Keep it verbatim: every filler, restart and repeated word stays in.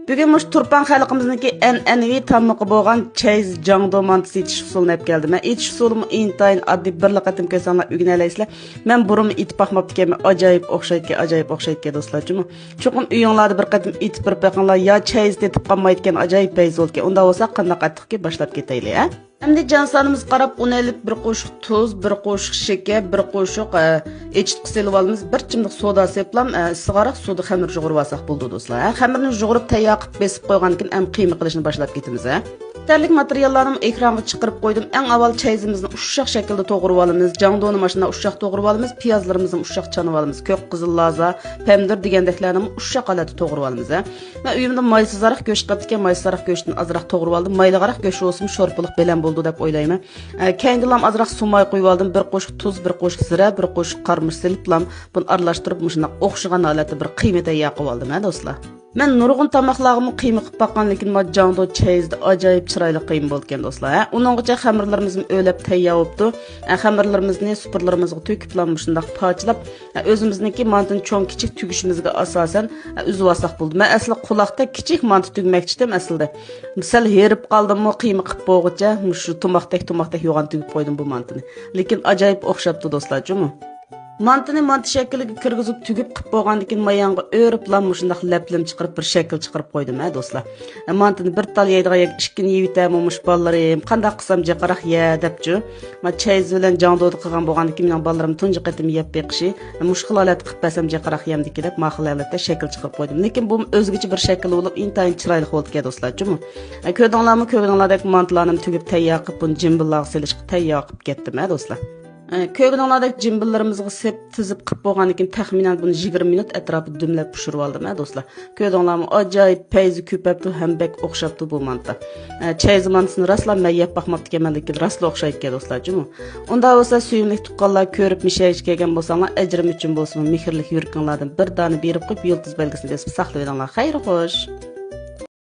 بۈگۈن مۇشۇ تۇرپان خەلقىمىزنىڭكى ئەنئەنىۋى تامىقى بولغان چەيز جاڭدۇ مانتىسى ئېتىش ئۇسۇلىنى ئەپ كەلدىم. ئېتىش ئۇسۇلىمۇ ئىنتايىن ئاددىي، بىرلا قېتىم كۆرسەڭلار ئۆگىنەلەيسىلەر. مەن بۇرۇنمۇ ئېتىپ باقماپتىكەنمەن، ئاجايىپ ئوخشايدىكەن، ئاجايىپ ئوخشايدىكەن دوستلار جۇمۇ. چوقۇم ئۆيۈڭلاردا بىر قېتىم ئېتىپ بېرىپ بېقىڭلار، يا چەيز تېتىپ قالمايدىكەن، ئاجايىپ پەيزى بولىدىكەن. ئۇنداق بولسا قانداق ئەتتۇقكى، باشلاپ كېتەيلى ھە. ئەمدى جانسانىمىزغا قاراپ ئۇن ئېلىپ، بىر قوشۇق تۇز، بىر قوشۇق شېكەر، بىر قوشۇق، ئە، ئېچىتقۇ سېلىۋالىمىز، بىر چىمدىق سودا سېپلام، ئە، ئىسسىقراق سۇدا خەمىر يۇغۇرۇۋالساق بولىدۇ دوستلار. ھە، خەمىرنى يۇغۇرۇپ تەييار قىلىپ بېسىپ قويغاندىن كېيىن ئەمدى قىيما قىلىشنى باشلاپ كېتىمىز ھە. يېتەرلىك ماتېرىياللارنى ئېكرانغا چىقىرىپ قويدۇم. ئەڭ ئاۋۋال چەيزىمىزنى ئۇششاق شەكىلدە توغرىۋالىمىز، جاڭدۇنى ماشۇنداق ئۇششاق توغرىۋالىمىز، پىيازلىرىمىزنى ئۇششاق چانىۋالىمىز، كۆك قىزىل لازا، پەمىدۇر دېگەندەكلەرنىمۇ ئۇششاق ھالەتتە توغرىۋالىمىز ھە. مەن ئۆيۈمدە مايسىزراق گۆش قىلىپتىكەن، مايسىزراق گۆشتىن ئازراق توغرىۋالدىم. مايلىقراق گۆش بولسىمۇ شورپىلىق بەلەن بولىدۇ دەپ ئويلايمەن. ئە، كەينىدىلام ئازراق سۇماي قۇيۇۋالدىم. بىر قوشۇق تۇز، بىر قوشۇق زىرە، بىر قوشۇق قارىمۇچ سېلىپلام بۇنى ئارىلاشتۇرۇپ مۇشۇنداق ئوخشىغان ھالەتتە بىر قىيما تەييار قىلىۋالدىم ھە دوستلار. مەن نۇرغۇن تاماقلارغىمۇ قىيما قىلىپ باققان، لېكىن ما جاڭدۇ چەيزدە ئاجايىپ چىرايلىق قىيما بولىدىكەن دوستلار ھە. ئۇنىڭغىچە خەمىرلىرىمىزمۇ ئۆلەپ تەييار بوپتۇ. ئە، خەمىرلىرىمىزنى سۇپۇرىلىرىمىزغا تۆكۈپلام مۇشۇنداق پارچىلاپ، ئۆزىمىزنىڭكى مانتىنى چوڭ كىچىك تۈگۈشىمىزگە ئاساسەن ئۈزۈۋالساق بولىدۇ. مەن ئەسلى قۇلاقتەك كىچىك مانتا تۈگمەكچىدىم ئەسلىدە. سەل ھېرىپ قالدىممۇ قىيما قىلىپ بولغۇچە، مۇشۇ تۇماقتەك، تۇماقتەك يوغان تۈگۈپ قويدۇم بۇ مانتىنى. لېكىن ئاجايىپ ئوخشاپتۇ دوستلار جۇمۇ. مانتىنى مانتا شەكلىگە كىرگۈزۈپ تۈگۈپ قىلىپ بولغاندىن كېيىن مايانغا ئۆرۈپلا مۇشۇنداق لەپلىم چىقىرىپ بىر شەكىل چىقىرىپ قويدۇم ھە دوستلار. مانتىنى بىر تال يەيدىغان يەرگە ئىككىنى يەيۋېتەرمۇ مۇشۇ بالىلىرىم، قانداق قىلسام جىقراق يە دەپچۇ. ما چەيز بىلەن جاڭدۇدا قىلغان بولغاندىكىن مېنىڭ بالىلىرىم تۇنجى قېتىم يەپ بېقىشى، مۇشۇ خىل ھالەتتە قىلىپ بەرسەم جىقراق يەمدىكى دەپ ما خىل ھالەتتە شەكىل چىقىرىپ قويدۇم. لېكىن بۇمۇ ئۆزگىچە بىر شەكىل بولۇپ ئىنتايىن چىرايلىق بولدىكەن دوستلار جۇمۇ. كۆردۈڭلارمۇ، كۆرگىنىڭلاردەك مانتىلارنى تۈگۈپ تەييار قىلىپ بۇنى جىمبىللارغا سېلىشقا تەييار قىلىپ كەتتىم ھە دوستلار. كۆرگىنىڭلاردەك جىمبىللىرىمىزغا سېپ تىزىپ قىلىپ بولغاندىن كېيىن تەخمىنەن بۇنى يىگىرمە مىنۇت ئەتراپىدا دۈملەپ پىشۇرۇۋالدىم ھە دوستلار. كۆردۈڭلارمۇ، ئاجايىپ پەيزى كۆپەپتۇ ھەم بەك ئوخشاپتۇ بۇ مانتا. ئە، چەيزى مانتىسىنى راسلا مەن يەپ باقماپتىكەنمەن، لېكىن راسلا ئوخشايدىكەن دوستلار جۇمۇ. ئۇنداق بولسا سۆيۈملۈك تۇغقانلار، كۆرۈپ مۇشۇ يەرگىچە كەلگەن بولساڭلار ئەجرىم ئۈچۈن بولسىمۇ مېھىرلىك يۈرىكىڭلاردىن بىر دانە بېرىپ قويۇپ يۇلتۇز بەلگىسىنى بېسىپ ساقلىۋېلىڭلار. خەير خوش.